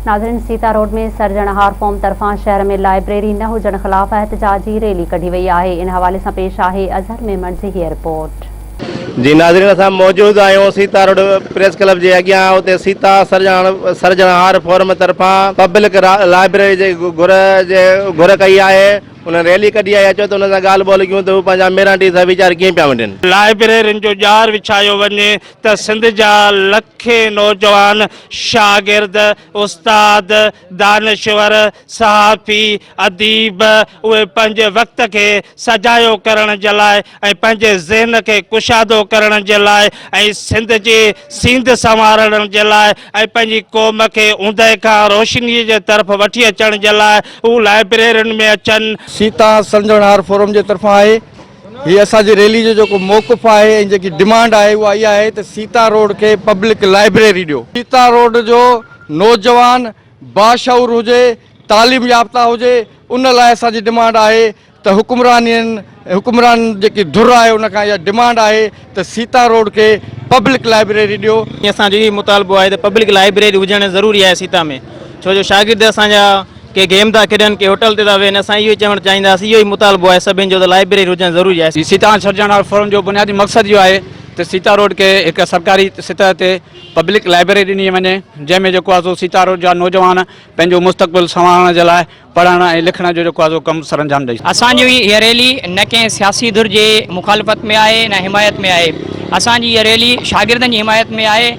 ناظرين سيتا روڊ ۾ سرجڻهار فورم طرفان شهر ۾ لائبريري نه هجڻ خلاف احتجاجي ريلي ڪڍي وئي آهي ان حوالي سان پيش آهي اظهر ميمڻ جي هيء رپورٽ. جي ناظرين اسان موجود آهيون سيتا روڊ پريس ڪلب جي اڳيان اتي سيتا سرجڻهار فورم طرفان پبلڪ لائبريري جي گهر جي گهر ڪئي آهي انهن ريلي ڪڍي آهي اچو ته انهن سان ڳالهه ٻولهه ڪيون ته هو پنهنجا ميرانٽي سان ويچار ڪيئن پيا ونڊين. لائبريرين جو ڄار وڇايو وڃي ته سنڌ جا لکين نوجوان، شاگرد، استاد، دانشور، صحافي، اديب اهي پنهنجي وقت کي سجايو ڪرڻ جي لاء ۽ پنهنجي ذهن کي ڪشادو ڪرڻ جي لاء ۽ سنڌ جي سينڌ سنوارڻ جي لاء ۽ پنهنجي قوم کي اوندهه کان روشني جي طرف وٺي اچڻ جي لاء هو لائبريرين ۾ اچن. سيتا سمجهڻهار فورم جي طرفان آهي. هي اسان جي ريلي جو جيڪو موقف آهي ۽ جيڪي ڊمانڊ آهي اها اها آهي ته سيتا روڊ کي پبلڪ لائبريري ڏيو. سيتا روڊ جو نوجوان باشعور هجي، تعليم يافته هجي، ان لاء اسان جي ڊمانڊ آهي ته حڪمرانين حڪمران جيڪي ڌر آهي ان کان اها ڊمانڊ آهي ته سيتا روڊ کي پبلڪ لائبريري ڏيو. اسان جو اهو مطالبو آهي ته پبلڪ لائبريري هجڻ ضروري آهي سيتا ۾ ڇو جو شاگرد اسان جا ڪي گيم ٿا کيڏن ڪي هوٽل تي ٿا ويهن اسان اهو ئي چوڻ چاهينداسين اهو ئي مطالبو آهي سڀني جو ته لائبريري هجڻ ضروري آهي. سيتا سرجڻهار فورم جو بنيادي مقصد اهو آهي ته سيتا روڊ کي هڪ سرڪاري سطح تي پبلڪ لائبريري ڏني وڃي جنهن ۾ جيڪو آهي سو سيتا روڊ جا نوجوان پنهنجو مستقبل سنوارڻ جي لاء پڙهڻ ۽ لکڻ جو جيڪو آهي سو ڪم سرانجام ڏئي. اسان جي هيء ريلي نه ڪنهن سياسي ڌر جي مخالفت ۾ آهي نه حمايت ۾ آهي. اسان جي هيء ريلي شاگردن جي حمايت ۾ آهي.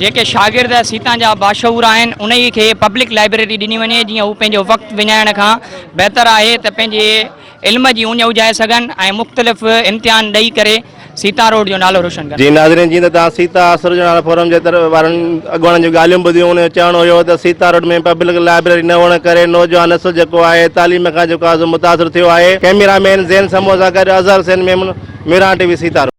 جيڪي شاگرد سيتان جا باشعور آهن انهي کي پبلڪ لائبريري ڏني وڃي جيئن هو پنهنجو وقت وڃائڻ کان بهتر آهي ته پنهنجي علم جي اڃ اجهائي سگهن ۽ مختلف امتحان ڏئي ڪري سيتا روڊ جو نالو روشن ڪن. جي ناظرين جيئن ته توهان سيتا سرجڻهار فورم جي طرف وارن اڳواڻن جون ڳالهيون ٻڌيون انهن جو چوڻ هيو ته سيتا روڊ ۾ پبلڪ لائبريري نه هئڻ ڪري نوجوان نسل جيڪو آهي تعليم کان جيڪو آهي سو متاثر ٿيو آهي ڪئميرا مين زين سمون سان گڏ Azhar Hussain Memon Mehran T V Sita road.